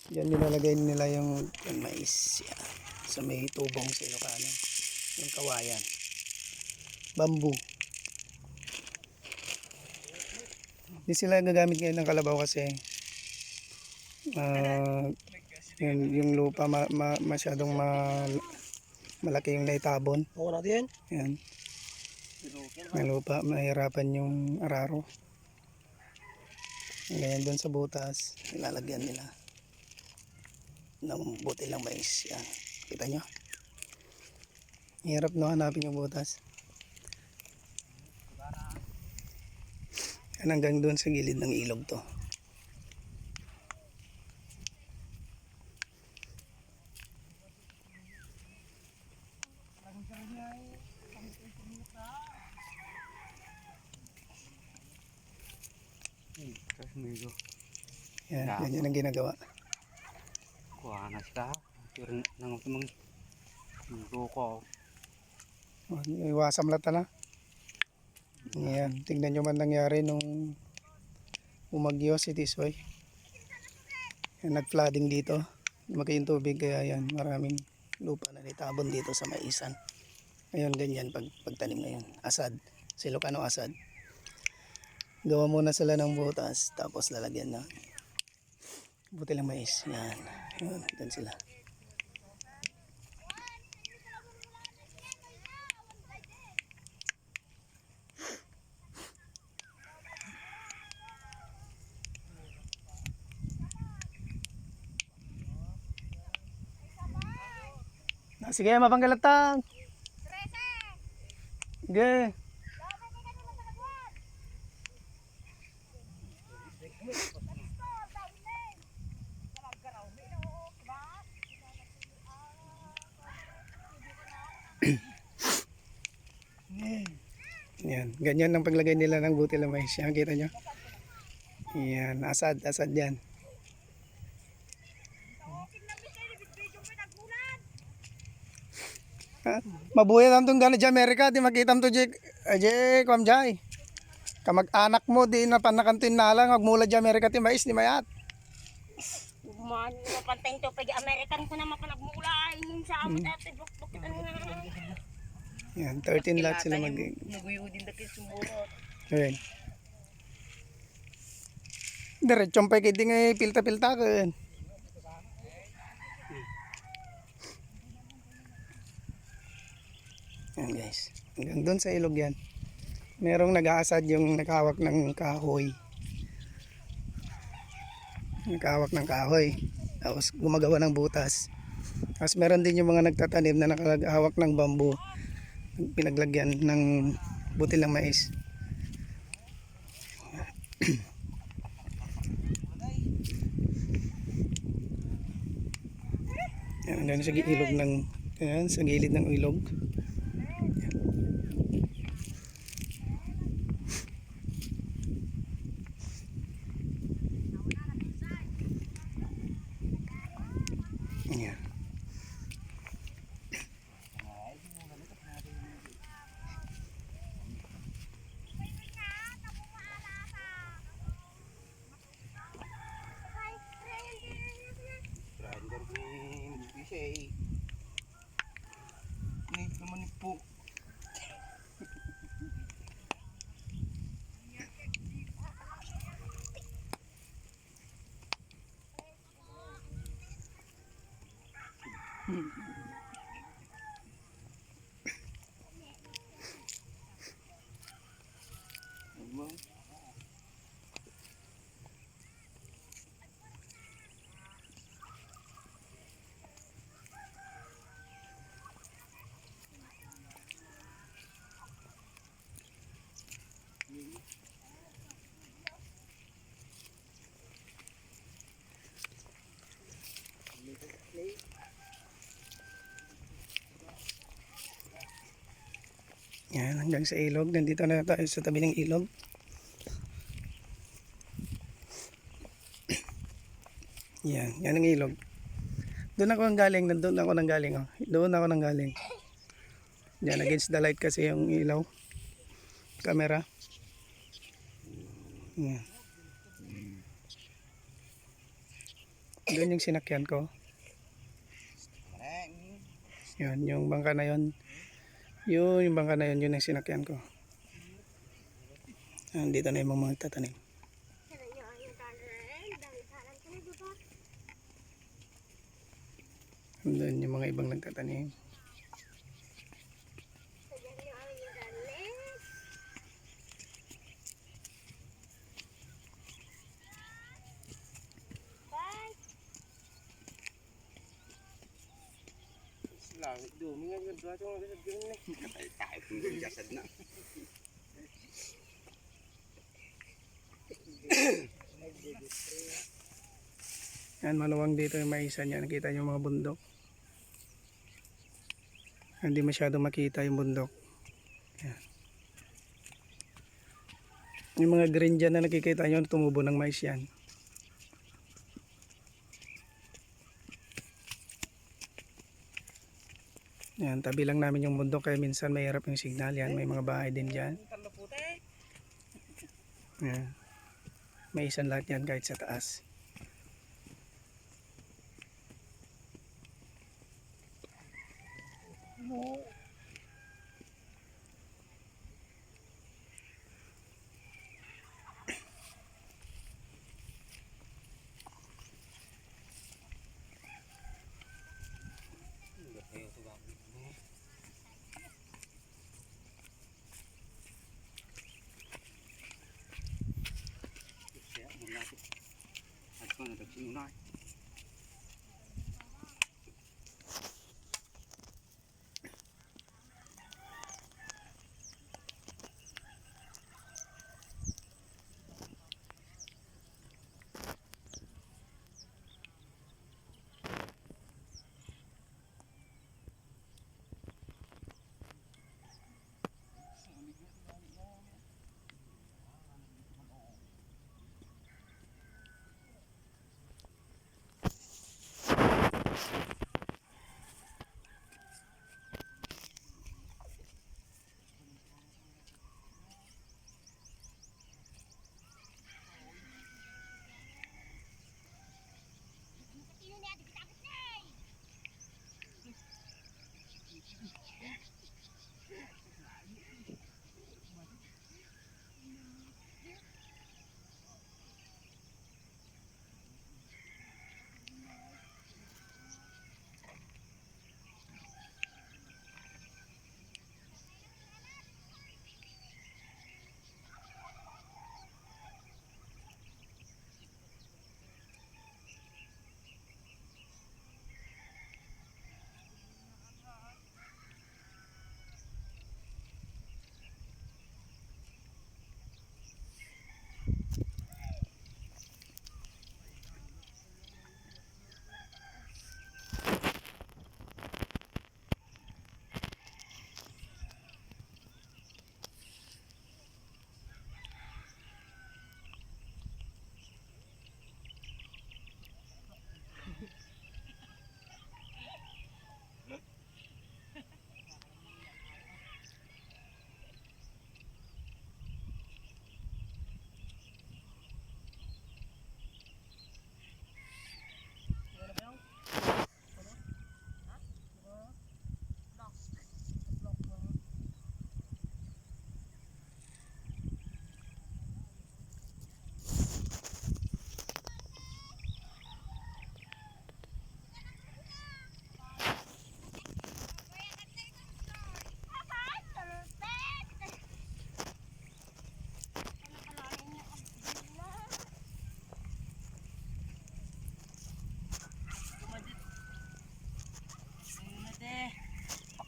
Diyan nilalagay nila yung mais. Yan. Sa may tubong sa Ilocano. Yung kawayan. Bamboo. Hindi sila gagamit ngayon ng kalabaw kasi yung lupa masyadong malaki yung naitabon. Oo natin. Yan. May lupa, mahirapan yung araro. Ngayon doon sa butas, ilalagyan nila ng butil ng mais. Yan. Kita nyo? Hirap no hanapin yung butas. Yan hanggang doon sa gilid ng ilog to. Yan, yan ang ginagawa. Kuha na sila. Pero nang mga ko. Iwasam lata na. Yan, tingnan nyo man nangyari nung umagyo si Tisoy. Yan, nag-flooding dito. Lumaki yung tubig kaya yan, maraming lupa na nitabon dito sa maisan. Ngayon ganyan pagtanim ngayon. Asad, si Ilocano asad. Gawa muna sila ng butas tapos lalagyan na butil ng mais. Yan, yan, yan sila. Sige, mapanggalatang. Sige. Yan, ganyan ang paglagay nila ng butil ng mais. Yan, kita nyo? Yan, asad yan. Mabuhay tam tong gana di Amerika, di makita to Jek, kwam jay. Kamag-anak mo di na panakantin na lang magmula di Amerika ti mais ni mayat. Man, mapanteng to pag American ko na mapanagmulay sa amin at bukbuk kita na. Yan, 13 lots sila mag. Naguyudin dati sumurot. Ayun. Diretsong pa kidi nga pilta-pilta kan. Yan guys, hanggang doon sa ilog yan. Merong nag-aasad yung nakahawak ng kahoy. Nakahawak ng kahoy. Tapos gumagawa ng butas. Tapos meron din yung mga nagtatanim na nakahawak ng bamboo. Pinaglagyan ng butil ng mais. Yan, hanggang sa ilog ng yan, sa gilid ng ilog. Yan. Ini naman po. Yan, hanggang sa ilog. Nandito na tayo sa tabi ng ilog. Yan, yan ang ilog. Doon ako nang galing, nandun ako nang galing. Oh. Doon ako nang galing. Yan, against the light kasi yung ilaw. Camera. Yan. Doon yung sinakyan ko. Yun, yung bangka na yun. Yun, yung bangka na yun, yun yung sinakyan ko. Dito na yung mga tatanim. Doon yung mga ibang nagtatanim. Langit dumi nga ganda ito nga ganda ganda eh. Katay tayo kung gandasad na. Yan, maluwang dito yung maisa niya. Nakita yung mga bundok. Hindi masyado makita yung bundok. Yan. Yung mga green dyan na nakikita nyo, tumubo ng mais yan. Yan, tabi lang namin yung bundok kaya minsan mahirap yung signal. Yan, may mga bahay din dyan. Yan. May isang lahat yan kahit sa taas.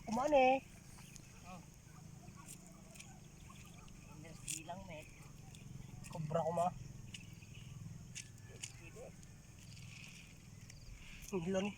Kumane. Energy lang, met. Kubra ko ma. Ang hilo ni.